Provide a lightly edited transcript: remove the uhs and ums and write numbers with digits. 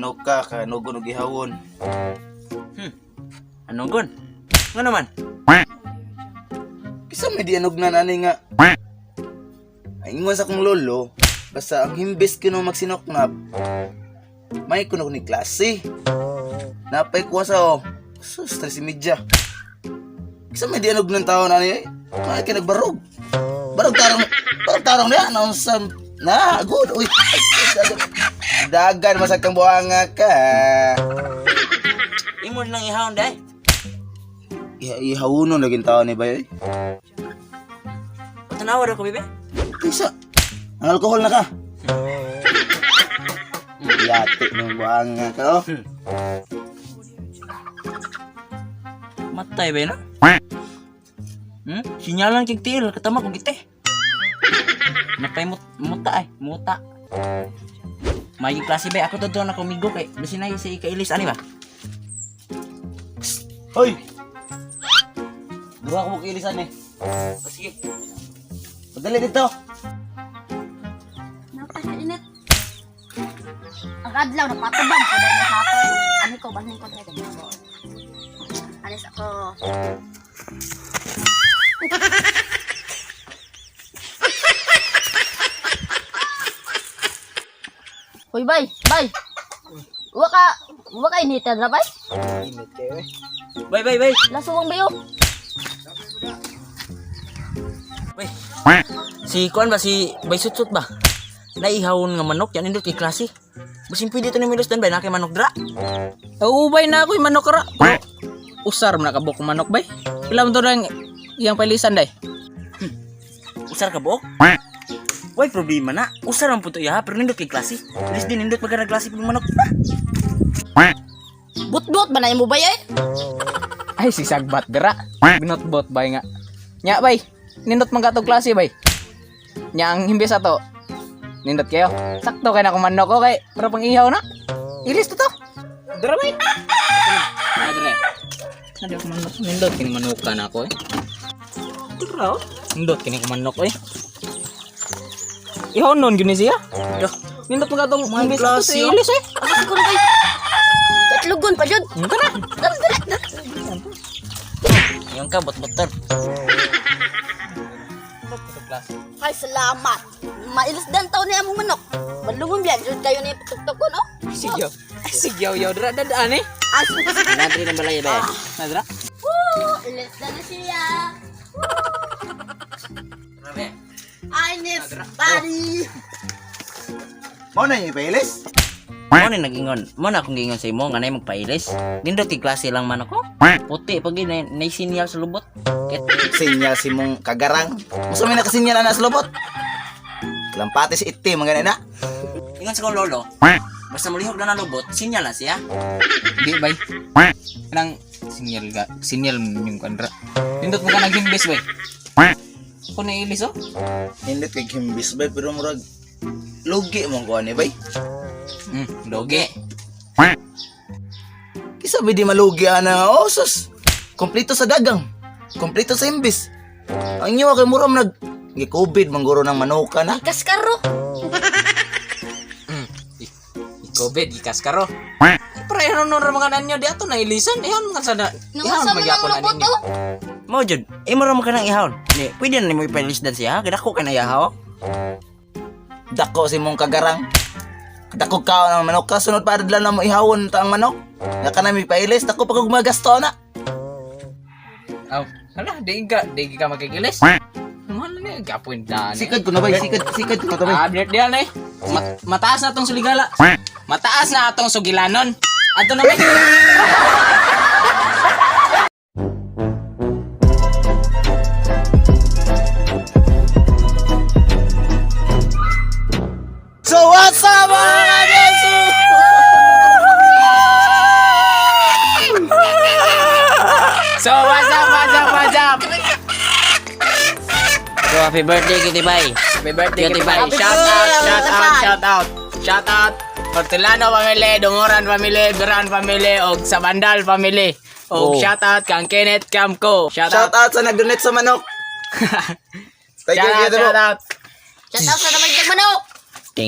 manok ka, kanugon og ihawon. Anugon? Nga naman? Kisa may di anugnan ani nga. Ay, ingon sa akong lolo, basta ang himbis kuno magsinoknap, may kuno ni klase. Napay kuha sa oh. Sus, stress media. Kisa may di anugnan tao na ani eh. May kinagbarog. Barog tarong, barog tarong niya. Naunsa, na, good. Uy, ay, dagan. Dagan, masag kang buhanga ka. Imo lang ihawon day. Ihawunon laging tao ni bay. Tanawa daw ko bebe. Kaysa, ang alkohol na ka. Yate ng buhanga ka, oh. Matay ba na? Sinyalan kig tiil katama kog gite. Napay mut muta ay, muta. May klase ba ako to na kumigo kay bisin na si kailis ani ba? Hoy! Duha ko mo kiilisan eh. O, sige. Padali dito. Napakainit. Ang adlaw napatubang ko dahil sa ato. Ano ko balhin ko dahil. Alis ako. Hoy bay, bay. Wa ka, wa ka inita ra bay. Init kayo eh. Bay bay bay. Lasuwang bayo. Bay. Si kuan ba si Bay Sutsut ba? Naihawon nga manok yan indot kay klase. Basin pwede to ni Milos dan bay na kay manok dra. Ubay na ako yung manok ra. Pero, usar man nakabok manok bay. Pila man to nang iyang pailisan day. Usar ka buok? Way problema na. Usar man puto iya pero nindot kay klase. Bilis din nindot magana klase pag manok. Butbut ba na imo bay eh? Ay si sagbat dira. Binotbot bay nga. Nya bay. Nindot man katong klase bay. Nya ang himbis ato. Nindot kayo. Sakto kay na akong manok ko kay para pang ihaw na. Ilis to to. Dira bay. Ah, dira. Nadi ako manok. Nindot kini manuka na ako eh. Dira oh. Nindot kini ko manok eh. Ihaw nun gyud ni siya. Duh. Nindot man katong himbis ato klase, si oh. ilis eh. Ako siguro bay. Katlugon pa jud. Ano na? Dali dali. dali. Yung ka bot-botan. Ay salamat. Mailis dan taon ni among manok. Balungon biya jud kayo ni tuktukon oh. Sigyaw. Ay, sigyaw yaw dira dadaan eh. Ah, sige, sige. Nadri ng balay bay. Nadra. Woo! Ilis na na siya. Grabe. I miss buddy. Mao na yung ipailis? Mo ni nagingon. Mo na akong giingon sa imo nga nay magpailis. Nindot kay klase lang man ako. Puti pag na nay sinyal sa lubot. Ket Sinyal si mong kagarang. Musa may nakasinyal na sa lobot. Kalampati si itim, mga na. ingon sa kong lolo. Basta mulihok na na lubot, sinyal na siya. Di bay. Kanang sinyal ga, sinyal mo yung kanra. Nindot mo ka naghimbis bay. Ako na ilis oh. Nindot kay himbis bay, pero murag lugi mong kuha ni bay. Doge. Kisa ba di malugi ana oh sus. Kompleto sa dagang. Kompleto sa himbis. Ang inyo kay mura man nag gi-COVID mangguro ng manuka na. Kaskaro. I-COVID, ikaskaro. Pero ihon nun mga nanyo di ato na ilisan. Ihon mga sana. Nung Ihon asa man ang magyapon na lubot ninyo. oh. Mo jud, imo ra mo kanang ihawon. Ni, pwede na nimo ipailis dan siya. Kay dako kay na ihaw. Dako si mong kagarang. Dako ka ng manok ka sunod pa adlaw na mo ihawon ta ang manok. Nga ka na mi pailis dako pa kog magasto na. Aw, hala, di ka makikilis. Mahal na gapoy na. Sikad ko na bay, sikad sikad ko na to bay. Ah, di yan eh. Mataas na atong suligala. Mataas na atong sugilanon. Ato na bay. So what's up mga kajesu? So, what's up, what's up, what's up? So happy birthday kiti bay. Happy birthday, Cutie Cutie Pie. Pie. Shout out, shout out, shout out. Shout out. Hortilano family, Dunguran family, Duran family, og Sabandal family. Og Oh. shout out kang Kenneth Camco. Shout Shout out. out sa nag-donate sa manok. Thank you, Shout out, Cutie shout po. out. Shout out sa namang manok.